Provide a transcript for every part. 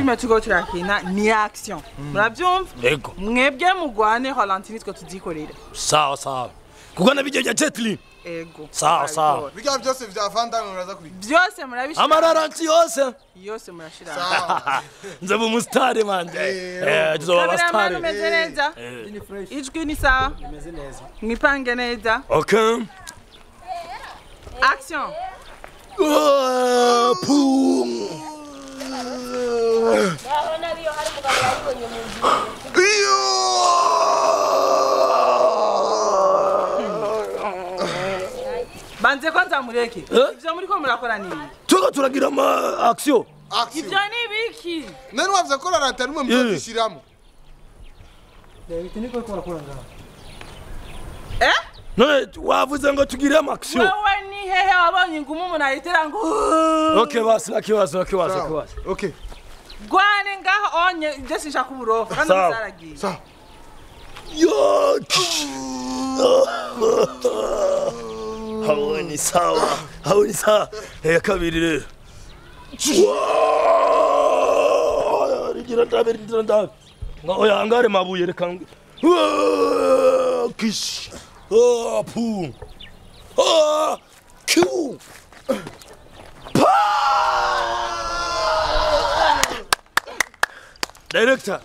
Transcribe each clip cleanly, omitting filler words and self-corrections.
Filme turiko turakina ni action. Muravyumva? Yego. Mwebwe mugwane ralenti nitwe tuzikorera. Sawa sawa. Kuko nabijya bya Jet Li. Ego. Sawa sawa. Bijya byose vya Van Damme muraza kubiga. Byose murabishira. Amararanti yose. Yose murashira. Sawa. Nzaba umustari manje. Tuzoba abastari. Meze neza. Ijwi ni sawa. Meze neza. Mwipange neza. Okay. Action. Pum. Banze kwanza mureke. Ivyo muri ko murakora ni iki? Tuko turagira ama action. Action. Ivyo ni biki? Nani wavuze ko raranta rimwe muzishiramo? Niko turakora ngaha. Eh? None wavuze ngo tugire ama action. Wewe ni hehe wabonye ingumu umuntu ayitera ngo. Okay basi nakibazo nakibazo nakibazo. Okay. Gwane ngaho onye je sinshaka uburofa kandi muzaragiye. Sawa. Yo. Haoni sawa. Haoni sawa. Ya kabiri rero. Rigira ndabe rigira ndabe. Oya angare mabuye reka. Kish. Oh pu. Oh Q. Pa! Director.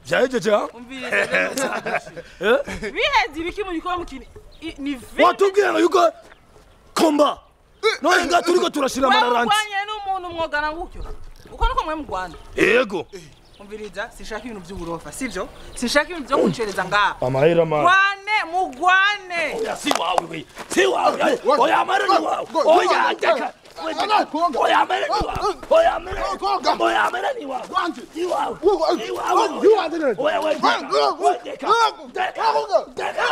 Jaje ja. Biheze ibiki muri ko mukini ni vi. Watubwira yuko komba. None nga turiko turashira amararanti. Wanye n'umuntu mwogana gutyo. Uko nuko mwe mugwana. Yego. Umviriza sinshaka ibintu by'uburofa, sivyo? Sinshaka ibintu byo kuncereza ngaha. Amahera man. Gwane mugwane. Oya si wawe we. Si wawe. Oya amahera ni wawe. Oya ndeka. Oya amahera ni wawe. Oya amahera. Oya amahera ni wawe. Ni wawe. Ni wawe. Oya we. Ndeka. Ndeka. Ndeka.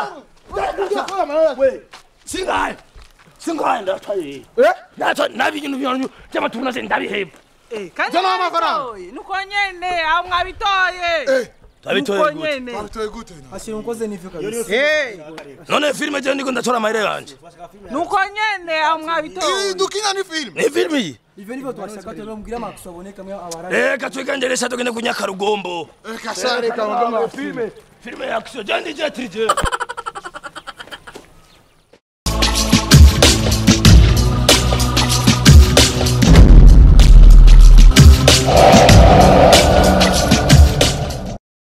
We. Singaye. Singaye ndatwaye. Eh? Natwa nabi ibintu byanyu by'amatuna se ndabiheba. Kandi Jana amafaranga. Nuko nyene aho mwabitoye. Twabitoye gute? Twabitoye gute? Ashira unkoze nivyo kabisa. None filme je ndiko ndatora amahera yanje. Nuko nyene aho mwabitoye. Dukina ni filme. Ni filme iyi. Ivyo nivyo twashaka tubabwira amakusa aboneka mwe abaraje. Reka twigenderesha tugende kunyaka rugombo. Reka sha reka filme. Filme ya action je ndi Jet Li je.